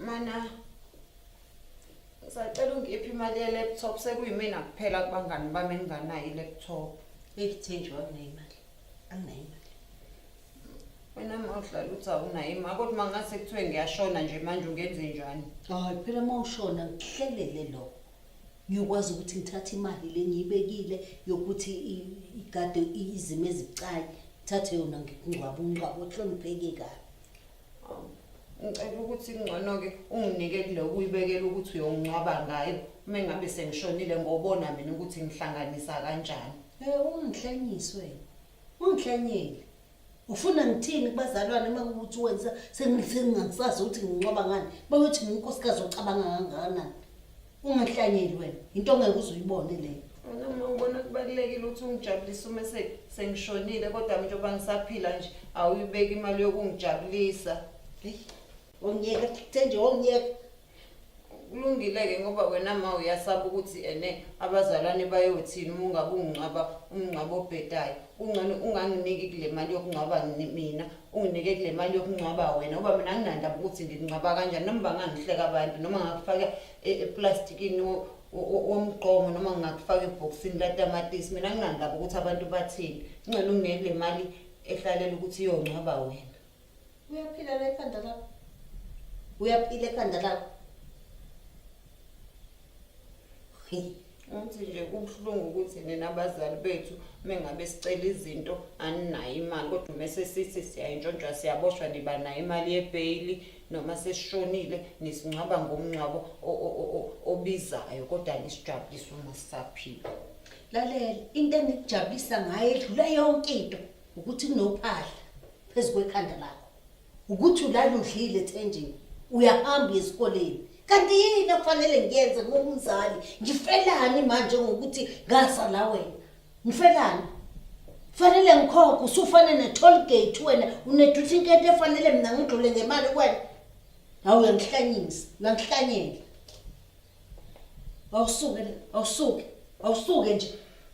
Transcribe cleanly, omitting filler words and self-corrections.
Mana ngisacela ungiphe imali ye-laptop sekuyimina kuphela kubangani bami enginganayo i-laptop. Eyi Thenjiwe anginayo imali. Anginayo imali. Wena ma uhlala uthi awunayo imali kodwa uma ngase kuthiwe ngiyashona nje manje ungenze njani? Hayi phela uma ushona ngikuhlelele lokho. Ngiyokwazi ukuthi ngithathe imali le ngiyibekile yokuthi igade izimo ezibucayi. Ngithathe yona ngikungcwabe umngcwabo ohlonipheke kabi. Ngicela ukuthi kungcono-ke unginike kule ukuyibekela ukuthi uyongcwaba ngayo uma ngabe sengishonile ngobona mina ukuthi ngihlanganisa kanjani. Eh ungihlanyiswe wena. Ungihlanyile. Ufuna ngithini kubazalwane uma kuwukuthi wenza sengingasazi ukuthi ngingcwaba ngani. Bayothi nginkosikazi ocabanga kangakanani. Ungahlanyeli wena. Into ongeke uze uyibone leyo. Wena uma ubona kubalulekile ukuthi ungijabulise uma sengishonile kodwa njengoba ngisaphila nje awuyibeki imali yokungijabulisa. Hey, ongiyeka Thenji ongiyeka. Kulungile-ke ngoba wena ma uyasaba ukuthi ene abazalwane bayothini uma ungabe ungcwaba umngcwabo obhedayo. Kungcono unganginiki kule mali yokungcwaba mina, unginike kule mali yokungcwaba wena ngoba mina anginandaba ukuthi ngikungcwaba kanjani noma bangangihleka abantu noma ngakufaka eplastikini womgqomo noma ngingakufaka ebhokisini latamatisi mina anginandaba ukuthi abantu bathini. Kungcono unginike kule mali ehlalela ukuthi iyongcwaba wena. Uyaphila la ekhanda lakho? Uyaphila ekhanda lakho? Uthi nje kubuhlungu ukuthi nina abazali bethu mengabe sicela izinto aninayo imali kodwa uma sesithi siyayintshontshwa siyaboshwa niba nayo imali yebheyili noma sesishonile nisingcwaba ngomngcwabo obizayo kodwa nisijabulisa uma sisaphila. Lalela, into engikujabulisa ngayo edlula yonke into ukuthi kunophahla phezu kwekhanda lakho ukuthi ulala udlile Thenjiwe uyahamba uye esikoleni kanti yini okufanele ngiyenze ngumzali ngifelani manje ngokuthi ngasala wena ngifelani fanele ngikhokhe usufane ne-toll gate wena uneduthi inkento efanele mina ngidlule ngemali kuwena hawu uyangihlanyisa uyangihlanyela awusuke awusuke awusuke nje.